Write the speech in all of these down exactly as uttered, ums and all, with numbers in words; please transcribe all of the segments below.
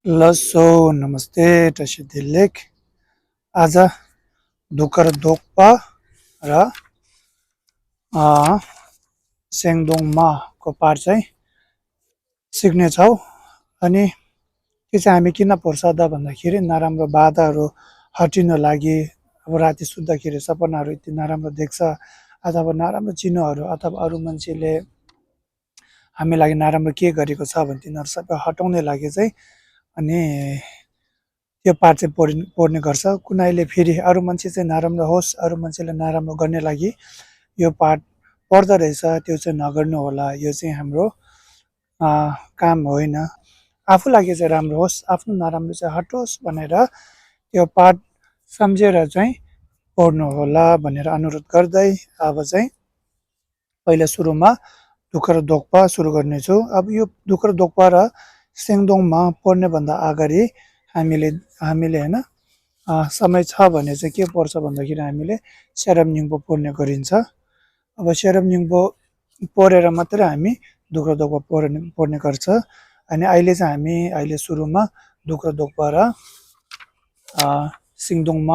ལགས་སོ། ནམ་སྟེ། བཀྲ་ཤིས་བདེ་ལེགས། ཨ་ཛ་གདུགས་དཀར་བཟློག་པ་ར། ཨ། སེང་གདོང་མ་ཁོ་པར་ཅན་གཟིགས་ནས་ཚའོ། ཨ་ནི། དེ་ཚེ་ཨ་མི་ཀི་ན་བོར་ས་ད་བ་ན་ཁྱེར་ན་རམ་རོ་བ་ད་རོ་ཧ་ཏི་ནོ་ལ་གི་ཨ་བ་ར་ཏི་སུ་ད་ཁྱེར་ས་པ་ན་རོ་ཏི་ན་རམ་རོ་དེག་ས། ཨ་ད་བ་ན་རམ་རོ་ཅི་ནོ་ཨ་རོ་ཨ་ད་བ་ཨ་རུ་མན་ཆེ་ལེ། ཨ་མི་ལ་གི་ན་རམ་རོ་ཀེ་ག་རི་གོ་ས་བ་ཏི་ན་རོ་ས་པ་ཧ་ཏོང་ནེ་ལ་གི་ཟེ། ཨ་ནི། ཡོ་པར་ཚེ་པོར་པོར་ནི་གར་ས་ཀུ་ནའི་ལེ་ཕི་རི་ཨ་རུ་མན་ཆེ་ཚེ་ན་རམ་རོ་ཧོས་ཨ་རུ་མན་ཆེ་ལེ་ན་རམ་རོ་གར་ནི་ལ་གི་ཡོ་པར་པོར་ད་རེ་ས་ཏེ་ཚེ་ན་གར་ནི་ཧོ་ལ་ཡོ་ཚེ་ཧམ་རོ་ཨ་ཀམ་ཧོ་ཡི་ན་ཨ་ཕུ་ལ་གི་ཚེ་རམ་རོ་ཧོས་ཨ་ཕུ་ན་རམ་རོ་ཚེ་ཧ་ཏོས་པ་ནེ་ར་ཡོ་པར་སམ་ཇེ་ར་ཚེ་པོར་ནི་ཧོ་ལ་པ་ནེ་ར་ཨ་ནུ་རུད་གར་ད་ཡི་ཨ་བ་ཚེ། པའི་ལ་སུ་རུ་མ་གདུགས་དཀར་བཟློག་པ་སུ་རུ་གར་ནས་ཚུ་ཨ་བུ་ཡོ་གདུགས་དཀར་བཟློག་པ་ར་སེང་གདོང་མ་པོར་ནས་བ་ད་ཨ་ག་རི་ཧ་མི་ལེ་ཧ་མི་ལེ་ན་ཨ་ས་མའི་ཚ་བ་ནས་ཚེ་ཀེ་པོར་ཚ་བ་ད་ཁྱེར་ཧ་མི་ལེ་ཤ་རབ་སྙིང་པོ་པོར་ནས་གར་ཡིན་ཚ། ཨ་བ་ཤ་རབ་སྙིང་པོ་པོར་རེ་ར་མ་ཏེ་ར་ཧ་མི་གདུགས་དཀར་བཟློག་པ་པོར་ནས་པོར་ནས་གར་ཚ། ཨ་ནི་ཨའི་ལེ་ཚ་ཧ་མི་ཨའི་ལེ་སུ་རུ་མ་གདུགས་དཀར་བཟློག་པ་ར། ཨ་སེང་གདོང་མ་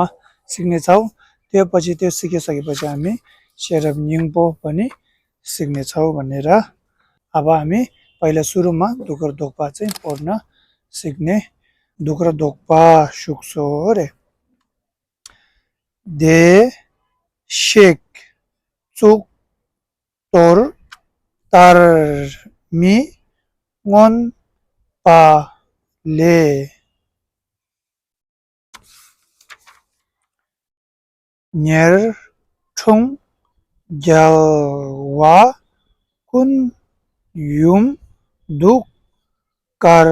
གཟིགས་ནས་ཚའོ། དེ་པ་ཅི་དེ་སི་ཀེ་ས་ཀེ་པ་ཅི་ཨ་མི་ཤེས་རབ་སྙིང་པོ་པ་ནི་གཟིགས་ནས་ཚའོ་བ་ནི་ར། ཨ་བ་ཨ་མི་པའི་ལ་སུ་རུ་མ་གདུགས་དཀར་བཟློག་པ་ཚེ་པོར་ན་གཟིགས་ནས་གདུགས་དཀར་བཟློག་པ་བཞུགས་སོ་རེ། བདེ་གཤེགས་གཙུག་ཏོར་ལྟར་མི་མངོན་པ་ལས། ཉེར་འཁྲུངས་རྒྱལ་བ་ཀུན་ཡུམ་གདུགས་དཀར་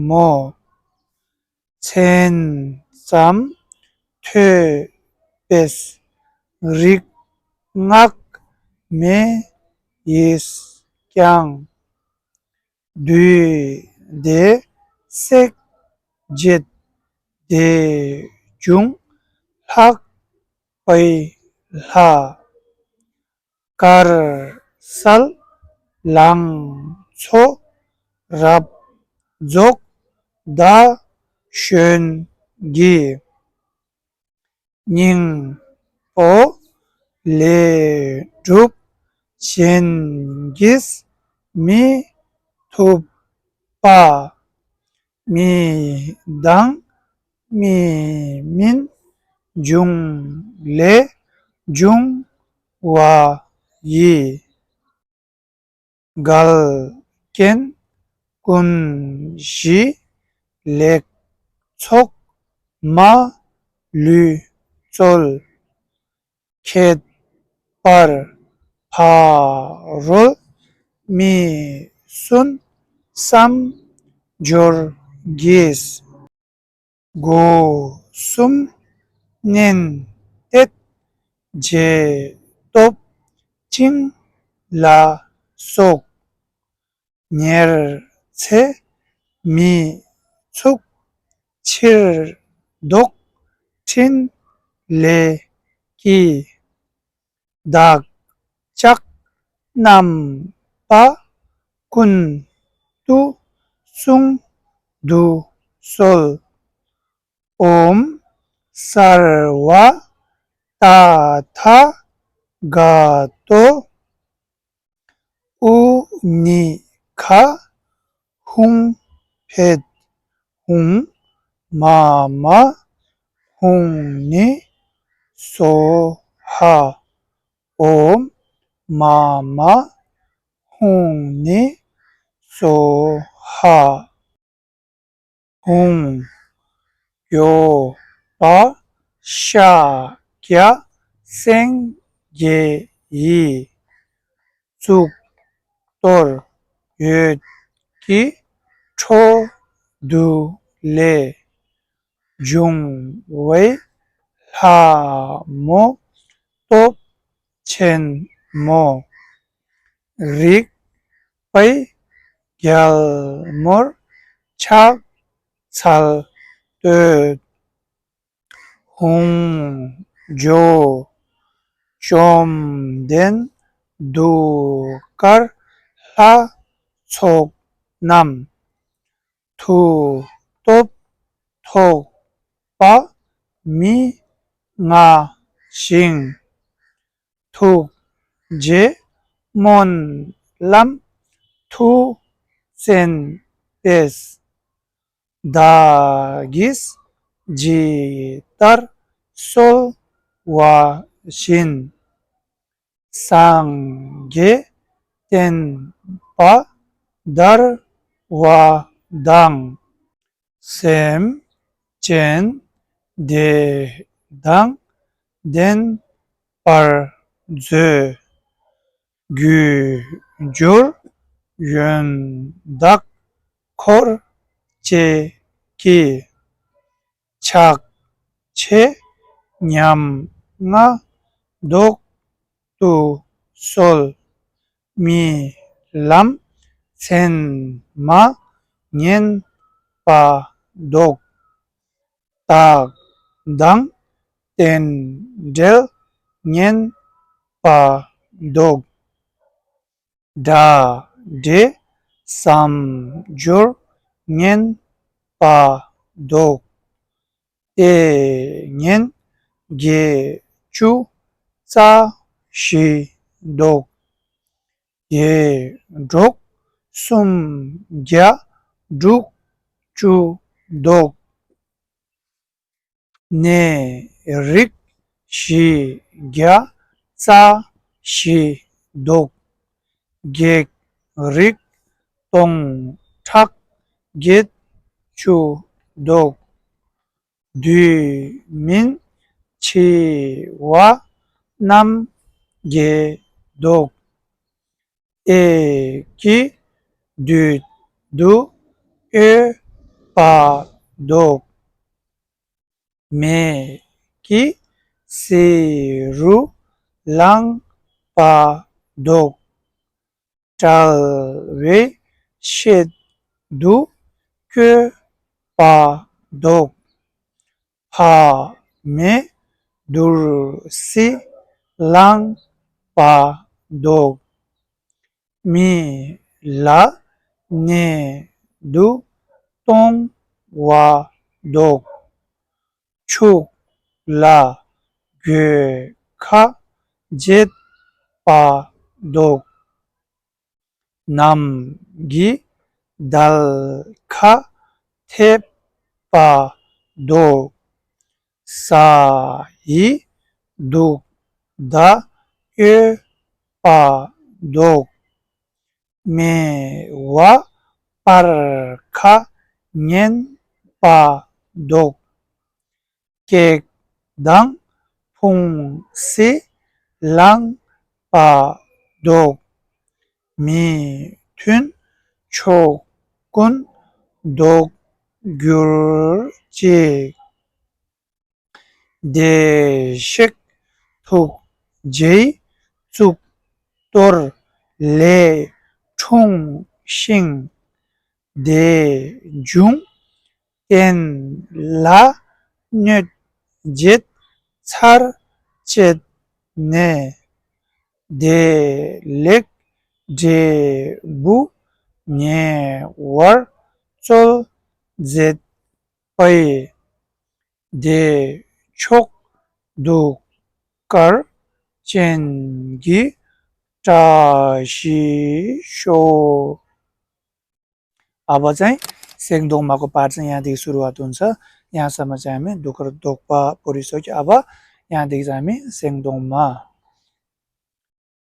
མོ། མཚན་ཙམ་ཐོས་པས་རིག་སྔགས་མེ་ཡིས་ཀྱང་། བདུད་སྡེ་བསྲེགས་བྱེད་བདེ་འབྱུང་ལྷ་དཔལ་ལྷ། དཀར་གསལ་ལང་ཚོ་རབ་རྫོགས་ཟླ་གཞོན་གྱི། སྙིང་པོ་ལས་གྲུབ་གཞན་གྱིས་མི་ཐུབ་པ། མི་དང་མི་མིན་འབྱུང་ལས་འབྱུང་བ་ཡི། འགལ་རྐྱེན་ཀུན་ཞི་ལེགས་ཚོགས་མ་ལུས་སྩོལ། ཁྱད་པར་ཕ་རོལ་མི་བསྲུན་བསམ་སྦྱོར་གྱིས། སྒོ་གསུམ་གནས་བརྟན་རྗེས་ཐོབ་བྱིན་ལ་སོགས། ཉེར་འཚེ་མི་ཚུགས་ཕྱིར་ལྡོག་ཕྲིན་ལས་ཀྱིས། བདག་ཅག་རྣམ་པ་ཀུན་ཏུ་གསུང་དུ་གསོལ། ཨོཾ་སརྦ་ཏ་ཐཱ་ག་ཏོ་ཨུ་ནི་ཁ་ཧཱུྃ་ཕཊ་ཧཱུྃ་མ་མ་ཧཱུྃ་ནི་སྭཱ་ཧཱ། ཨོཾ་མ་མ་ཧཱུྃ་ནི་སྭཱ་ཧཱ། ཧཱུྃ་ཡོ་བ་ཤཱཀྱ་སེང་གེ་ཡི། གཙུག་ཏོར་འོད་ཀྱི་འཕྲོ་འདུ་ལས། བྱུང་བའི་ལྷ་མོ་སྟོབས་ཆེན་མོ། རིག་པའི་རྒྱལ་མོར་ཕྱག་འཚལ་བསྟོད། ཧཱུྃ་ཇོ་བཅོམ་ལྡན་གདུགས་དཀར་ལྷ་ཚོགས་རྣམས། ཐུགས་ སྟོབས་ཐོགས་པ་མི་མངའ་ཞིང་། ཐུགས་རྗེ་སྨོན་ལམ་མཐུ་བཙན་པས། བདག་གིས་ཇི་ལྟར་གསོལ་བ་བཞིན། སངས་རྒྱས་བསྟན་པ་དར་བ་དང་། སེམས་ཅན་བདེ་དང་ལྡན་པར་མཛོད། རྒྱུ་འབྱོར་ཡོན་བདག་འཁོར་བཅས་ཀྱི། ཕྱག་ཕྱི་ཉམ་ང་བཟློག་ཏུ་གསོལ། རྨི་ལམ་མཚན་མ་ངན་པ་བཟློག། བདག་དང་རྟེན་འབྲེལ་ངན་པ་བཟློག། དགྲ་བགེགས་བསམ་སྦྱོར་ངན་པ་བཟློག། ལྟས་ངན་བརྒྱད་ཅུ་རྩ་བཞི་བཟློག། རྒྱས་འགྲོ་སུམ་བརྒྱ་དྲུག་ཅུ་བཟློག། གནས་རིགས་བཞི་བརྒྱ་རྩ་བཞི་བཟློག། བགེགས་རིགས་སྟོང་ཕྲག་བརྒྱད་ཅུ་བཟློག། དུས་མིན་འཆི་བ་རྣམས་བརྒྱད་བཟློག། ཨེ་ཀྱི་བདུད་དུ་གཡོས་པ་བཟློག། མེ་ཀྱི་བསེ་རུ་ལངས་པ་བཟློག། དཔྲལ་བའི་གཤེད་དུ་བཀོད་པ་བཟློག། ཕ་མའི་བདུད་རྩི་ལངས་པ་བཟློག། མི་ལ་གནོད་འཚེ་གཏོང་བ་བཟློག། ཕྱུགས་ལ་གོད་ཁ་བྱེད་པ་བཟློག། ནམ་གྱི་དལ་ཁ་ཐེབས་པ་བཟློག། ས་ཡི་དུག་མདའ་གཡོས་པ་བཟློག། སྨེ་བ་སྤར་ཁ་ངན་པ་བཟློག། སྐྱེགས་དང་ཕུང་སྲི་ལངས་པ་བཟློག། མི་མཐུན་ཕྱོགས་ཀུན་བཟློག་གྱུར་ཅིག། བདེ་གཤེགས་ཐུགས་རྗེའི་གཙུག་ཏོར་ལས་འཁྲུངས་ཤིང་། བདེ་འབྱུང་བསྟན་ལ་གནོད་བྱེད་ཚར་བཅད་ནས། བདེ་ལེགས་འབྲས་བུ་ཉེ་བར་སྩོལ་མཛད་པའི། བདེ་མཆོག་གདུགས་དཀར་ཅན་གྱི་བཀྲ་ཤིས་ཤོག། ཨ་བ་ཙང་སེང་གདོང་མ་གོ་པར་ཙང་ཡང་དེ་ཟུར་བ་དོན་ས་ཡང་ས་མ་ཅང་མི་གདུགས་དཀར་གདོག་པ་པོ་རི་སོགས་ཀྱི་ཨ་བ་ཡང་དེ་ཙང་མི་སེང་གདོང་མ།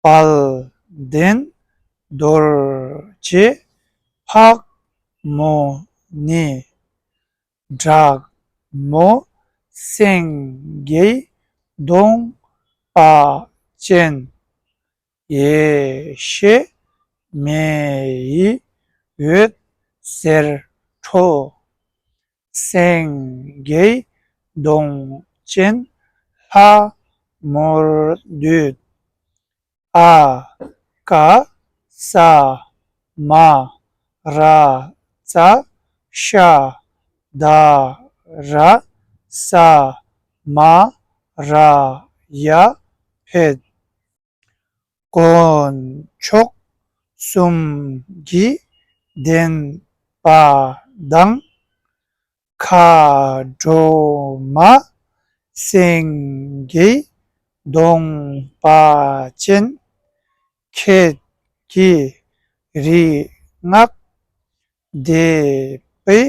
དཔལ་ལྡན་རྡོ་རྗེ་ཕག་མོ་ནི། དྲག་མོ་སེང་གེའི་གདོང་པ་ཅན། ཡེ་ཤེས་མེ་ཡི་འོད་ཟེར་འཕྲོ། སེང་གེའི་གདོང་ཅན་ལྷ་མོར་འདུད། ཨ་ཀ་ས་མ་ར་ཙ་ཤ་ད་ར་ས་མ་ར་ཡ་ཕེད། དཀོན་མཆོག་གསུམ་གྱི་བདེན་པ་དང་ མཁའ་འགྲོ་མ་སེང་གེའི་གདོང་པ་ཅན། ཁྱེད་ཀྱི་རིག་སྔགས་བཟླས་པའི་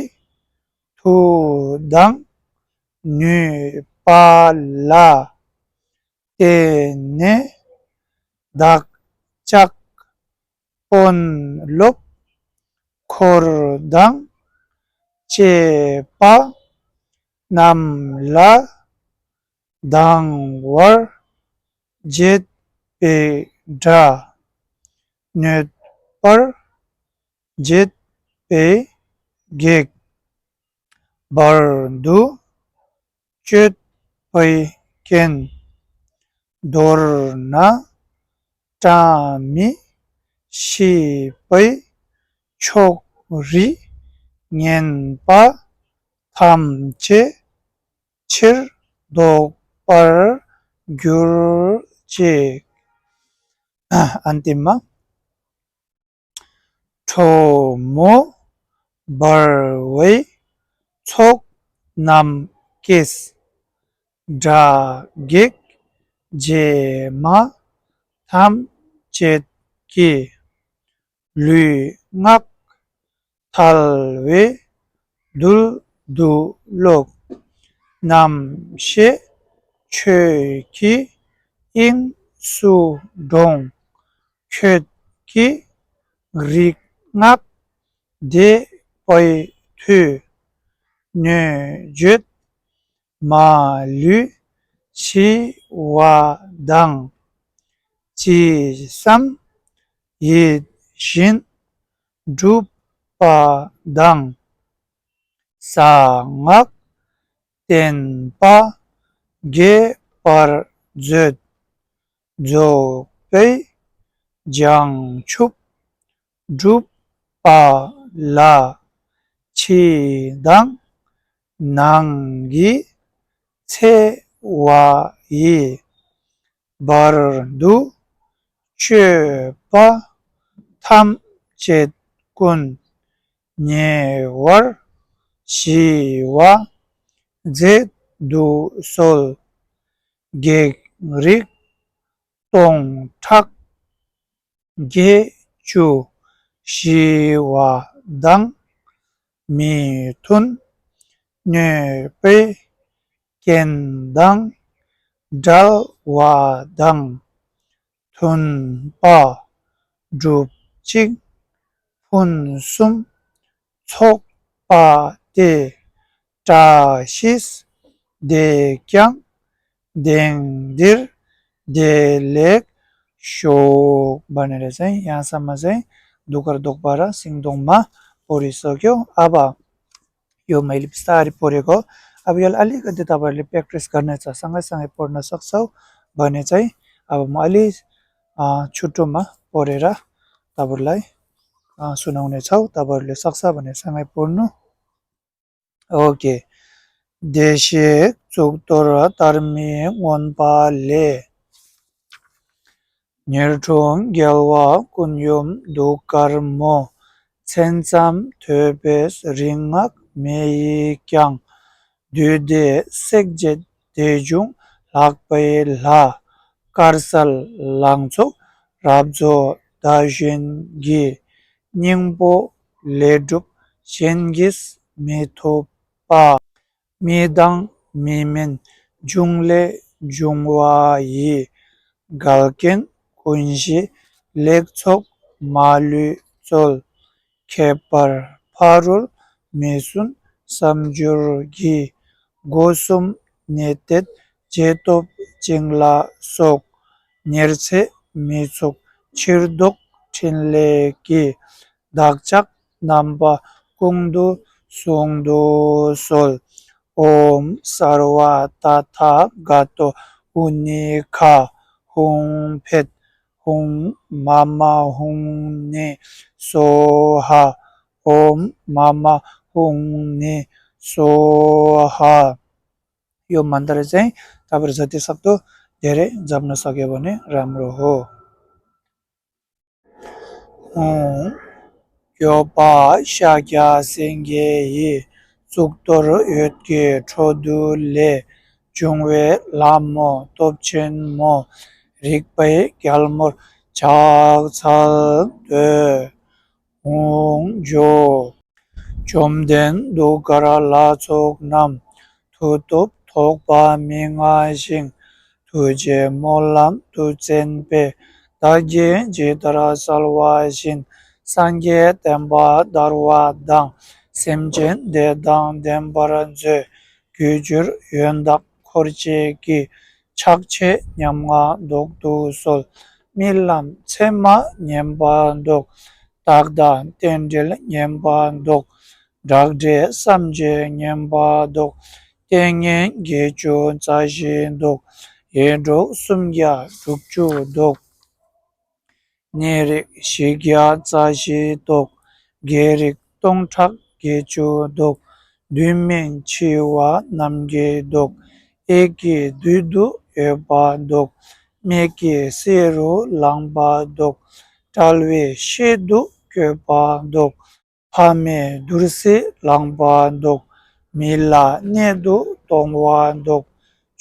མཐུ་དང་ནུས་པ་ལ་བརྟེན་ནས་བདག་ཅག་དཔོན་སློབ་འཁོར་དང་བཅས་པ་རྣམས་ལ་སྡང་བར་བྱེད་པའི་དགྲ། གནོད་པར་བྱེད་པའི་བགེགས། བར་དུ་གཅོད་པའི་རྐྱེན། མདོར་ན་བཀྲ་མི་ཤིས་པའི་ཕྱོགས་རིས་ངན་པ་ཐམས་ཅད་ཕྱིར་ཟློག་པར་གྱུར་ཅིག། ཨན་ཏི་མ། ཁྲོ་མོ་འབར་བའི་ཚོགས་རྣམས་ཀྱིས། དགྲ་བགེགས་མགྱོགས་མ་ཐམས་ཅད་ཀྱི། ལུས་ངག་ཐལ་བའི་རྡུལ་དུ་རློག། རྣམ་ཤེས་ཆོས་ཀྱི་དབྱིངས་སུ་དྲོངས། ཁྱོད་ཀྱི་རིག་སྔགས་བཟླས་པའི་མཐུས། མནོད་བྱེད་མ་ལུས་ཞི་བ་དང་། ཅི་བསམ་ཡིད་བཞིན་འགྲུབ་པ་དང་། གསང་སྔགས་བསྟན་པ་རྒྱས་པར་མཛོད། རྫོགས་པའི་བྱང་ཆུབ་སྒྲུབ་པ་ལ། ཕྱི་དང་ནང་གི་འཚེ་བ་ཡི། བར་དུ་གཅོད་པ་ཐམས་ཅད་ཀུན། ཉེ་བར་ཞི་བ་མཛད་དུ་གསོལ། བགེགས་རིགས་སྟོང་ཕྲག་བརྒྱད་ཅུ་ཞི་བ་དང་། མི་མཐུན་གནོད་པའི་རྐྱེན་དང་བྲལ་བ་དང་། མཐུན་པ་སྒྲུབ་ཅིང་ཕུན་སུམ་ཚོགས་པ་སྟེ། བཀྲ་ཤིས་བདེ་ཀྱང་དེང་འདིར་བདེ་ལེགས་ཤོག། བ་ནི་རེ་ཟེང་ཡང་ས་མ་ཟེང་དུ་ཀར་དོག་པ་ར་སིང་དོང་མ་པོ་རི་སོ་ཀྱོ་ཨ་བ། ཡོད་མ་ཡིན་ལིབ་སྟ་རི་པོ་རེ་གོ། ཨ་བི་ཡལ་ཨ་ལི་ག་འདི་ད་བར་ལི་པེག་ཏྲིས་གར་ནེ་ཚ་ས་ངའི་ས་ངའི་པོར་ན་སག་སའོ་བ་ནེ་ཚའི་ཨ་བ་མ་ཨ་ལི་ཨ་ཆུ་ཀྲོ་མ་པོ་རེ་ར་ད་བར་ལའི་ཨ་སུ་ནང་ནེ་ཚའོ་ད་བར་ལི་སག་ས་བ་ནེ་ས་ངའི་པོར་ནུ། ཨོ་ཀེ། བདེ་གཤེགས་གཙུག་ཏོར་དར་མའི་མངོན་པ་ལས། ཉེར་འགྲོ་རྒྱལ་བ་ཀུན་གཡོ་གདུགས་དཀར་མོ། མཚན་ཙམ་ཐོས་པས་རིག་སྔགས་མེ་ཡིས་ཀྱང་། བདུད་སྡེ་བསྲེགས་བྱེད་དེ་བྱུང་ལྷག་པའི་ལྷ། དཀར་གསལ་ལང་ཚོ་རབ་རྫོགས་ཟླ་གཞོན་གྱི། སྙིང་པོ་ལས་གྲུབ་གཞན་གྱིས་མི་ཐུབ་པ། མི་དང་མི་མིན་འབྱུང་ལས་བྱུང་བ་ཡི། འགལ་རྐྱེན་ཀུན་ཞི་ལེགས་ཚོགས་མ་ལུས་སྩོལ། ཁྱད་པར་ཕ་རོལ་མི་བསྲུན་བསམ་སྦྱོར་གྱི། སྒོ་གསུམ་གནས་བརྟན་རྗེས་ཐོབ་བྱིན་རླབས་སོགས། ཉེར་འཚེ་མི་ཚུགས་ཕྱིར་ལྡོག་ཕྲིན་ལས་ཀྱི། བདག་ཅག་རྣམ་པ་ཀུན་ཏུ་བཟུང་དུ་གསོལ། ཨོཾ་སརྦ་ཏ་ཐཱ་ག་ཏོ་ཨུ་ནི་ཁ་ཧཱུྃ་ཕཊ་ཧཱུྃ་མ་མ་ཧཱུྃ་ནི་སྭཱ་ཧཱ། ཨོཾ་མ་མ་ཧཱུྃ་ནི་སྭཱ་ཧཱ། ཡོ་མན་ཏ་རེ་ཙེང་ད་བར་ཛ་ཏི་སག་ཏོ་དེ་རེ་ཛབ་ན་ས་གེ་བ་ནི་རམ་རོ་ཧོ། ཧཱུྃ། སྐྱོབ་པ་ཤཱཀྱ་སེང་གེ་ཡི། གཙུག་ཏོར་འོད་ཀྱི་འཕྲོ་འདུ་ལས། བྱུང་བའི་ལྷ་མོ་སྟོབས་ཆེན་མོ། རིག་པའི་རྒྱལ་མོར་ཕྱག་འཚལ་བསྟོད། ཧཱུྃ་བྷྱོ། བཅོམ་ལྡན་གདུགས་དཀར་ལྷ་ཚོགས་རྣམས། མཐུ་སྟོབས་ཐོགས་པ་མི་མངའ་ཞིང་། ཐུགས་རྗེ་སྨོན་ལམ་མཐུ་ཆེན་པས། བདག་གིས་ཇི་ལྟར་གསལ་བ་བཞིན། སངས་རྒྱས་བསྟན་པ་དར་བ་དང་། སེམས་ཅན་བདེ་དང་ལྡན་པར་མཛོད། གུས་བསྒྱུར་ཡོན་བདག་འཁོར་བཅས་ཀྱི། ཕྱག་ཕྱི་ཉམ་ང་བཟློག་ཏུ་གསོལ། རྨི་ལམ་མཚན་མ་ངན་པ་བཟློག། རྟགས་དང་རྟེན་འབྲེལ་ངན་པ་བཟློག། བྲག་འདྲའི་བསམ་བརྗོད་ངན་པ་བཟློག། ལྟས་ངན་བརྒྱད་ཅུ་རྩ་བཞི་བཟློག། ཡེ་འདྲོག་སུམ་བརྒྱ་དྲུག་ཅུ་བཟློག། གནས་རིགས་བཞི་བརྒྱ་རྩ་བཞི་བཟློག། བགེགས་རིགས་སྟོང་ཕྲག་བརྒྱད་ཅུ་བཟློག། བདུད་མིན་འཆི་བ་རྣམས་ཀྱི་བཟློག། གཡས་ཀྱི་བདུད་དུ་ཡོད་པ་བཟློག། སྨད་ཀྱི་བསེ་རུ་ལངས་པ་བཟློག། དཔྲལ་བའི་ཤེད་དུ་བཀོད་པ་བཟློག། ཕ་མའི་བདུད་རྩི་ལངས་པ་བཟློག། མི་ལ་གནད་དུ་གཏོང་བ་བཟློག།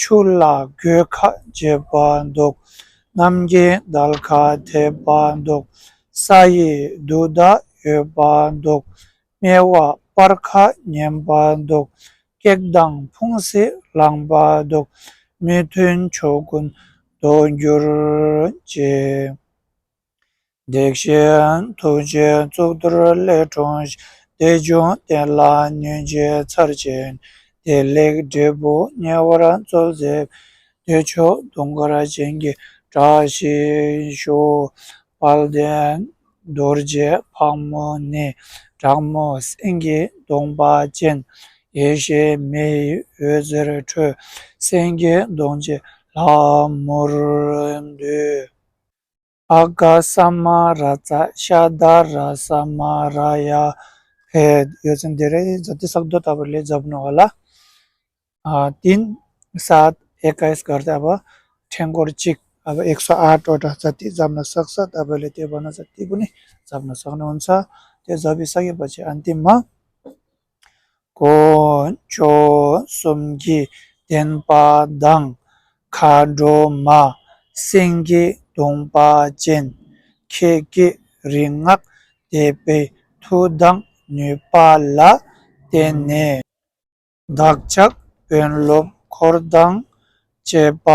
ཆུ་ལ་གོད་ཁ་བྱེད་པ་བཟློག། རྣམ་རྒྱལ་དལ་ཁ་ཐེབས་པ་བཟློག། ས་ཡི་བདུད་དང་ཡོད་པ་བཟློག། སྨེ་བ་སྤར་ཁ་ཉན་པ་བཟློག། སྐྱེགས་དང་ཕུང་སྲི་ལངས་པ་བཟློག། མི་མཐུན་ཕྱོགས་ཀུན་བཟློག་གྱུར་ཅིག། བདེ་ཆེན་ཐུགས་རྗེ་གཙུག་ཏོར་ལས་འཁྲུངས་ཤིང་། དེ་བྱུང་བསྟན་ལ་གནོད་བྱེད་ཚར་ཅན། བདེ་ལེགས་འབྲས་བུ་ཉེ་བར་སྩོལ་མཛད་པའི། བདེ་མཆོག་གདོང་དཀར་ཅན་གྱི་བཀྲ་ཤིས་ཤོག། དཔལ་ལྡན་རྡོ་རྗེ་ཕག་མོ་ནི། དྲག་མོ་སེང་གེའི་གདོང་པ་ཅན། ཡེ་ཤེས་མེ་ཡི་འོད་ཟེར་འཕྲོས། སེང་གེའི་གདོང་ཅན་ལྷ་མོར་འདུད། ཨ་ག་ས་མ་ར་ཙ་ཤ་ད་ར་ས་མ་ར་ཡ་ཕེད། ཡོད་ཚན་དེ་རེ་ཛ་ཏི་སག་དོ་ཏ་བ་ལེ་ཛབ་ནོ་ཨ་ལ། ཨ་ཏིན་ས་ཨེ་ཀ་ཨེས་གར་ཏ་བ་ཕྲེང་སྐོར་གཅིག་ཨ་བ་ཨེག་སོ་ཨ་ཏོ་ཏ་ཛ་ཏི་ཛབ་ན་སག་ས་ཏ་བ་ལེ་ཏེ་བ་ན་ཛ་ཏི་བུ་ནི་ཛབ་ན་སག་ནོ་ཨོན་ས་ཏེ་ཛབ་བི་སག་ཡེ་བ་ཅི་ཨན་ཏི་མ། དཀོན་མཆོག་གསུམ་གྱི་བསྟན་པ་དང་། མཁའ་འགྲོ་མ་སེང་གེའི་གདོང་པ་ཅན། ཁྱེད་ཀྱི་རིག་སྔགས་བཟླས་པའི་མཐུ་དང་ནུས་པ་ལ་བརྟེན་ནས། བདག་ཅག་དཔོན་སློབ་འཁོར་དང་བཅས་པ་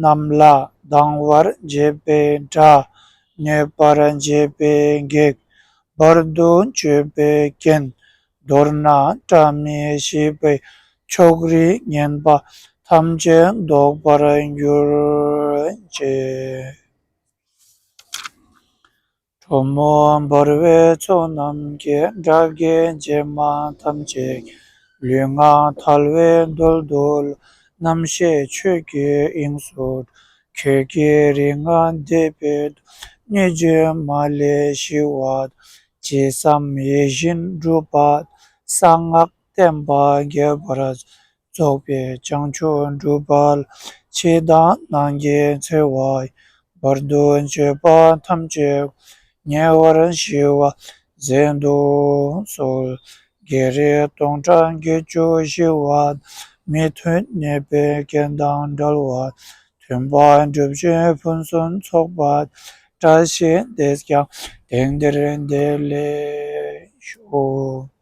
རྣམས་ལ་སྡང་བར་བྱེད་པའི་དགྲ། གནོད་པར་བྱེད་པའི་བགེགས། བར་དུ་གཅོད་པའི་རྐྱེན། མདོར་ན་སྒྲ་མི་ཤེས་པའི་ཕྱོགས་རིས་ངན་པ་ཐམས་ཅད་བཟློག་པར་གྱུར་ཅིག། གྲོགས་མོ་འབར་བའི་ཚོགས་རྣམས་ཀྱིས། དགྲ་བགེགས་མཚན་མ་ཐམས་ཅད་ཀྱི། ལུས་ངག་ཐལ་བའི་རྡུལ་དུ་ལུས། རྣམ་ཤེས་ཆོས་ཀྱི་དབྱིངས་སུ་འགྲོ། ཁྱོད་ཀྱི་རིག་སྔགས་བཟླས་པའི་མཐུས། གནོད་བྱེད་མ་ལུས་ཞི་བ་དང་། ཅི་བསམ་ཡིད་བཞིན་འགྲུབ་པ་དང་། གསང་སྔགས་བསྟན་པ་རྒྱས་པར། རྫོགས་པའི་བྱང་ཆུབ་སྒྲུབ་པ་ལ། ཕྱི་དང་ནང་གི་འཚེ་བ་ཡི། བར་དུ་གཅོད་པ་ཐམས་ཅད་ཀུན། ཉེ་བར་ཞི་བར་མཛད་དུ་གསོལ། བགེགས་རིགས་སྟོང་ཕྲག་བརྒྱད་ཅུ་ཞི་བ་དང་། མི་མཐུན་གནོད་པའི་རྐྱེན་དང་བྲལ་བ་དང་། མཐུན་པ་སྒྲུབ་ཕྱིར་ཕུན་སུམ་ཚོགས་པ་དང་། བཀྲ་ཤིས་འདིས་ཀྱང་དེང་འདིར་བདེ་ལེགས་ཤོག།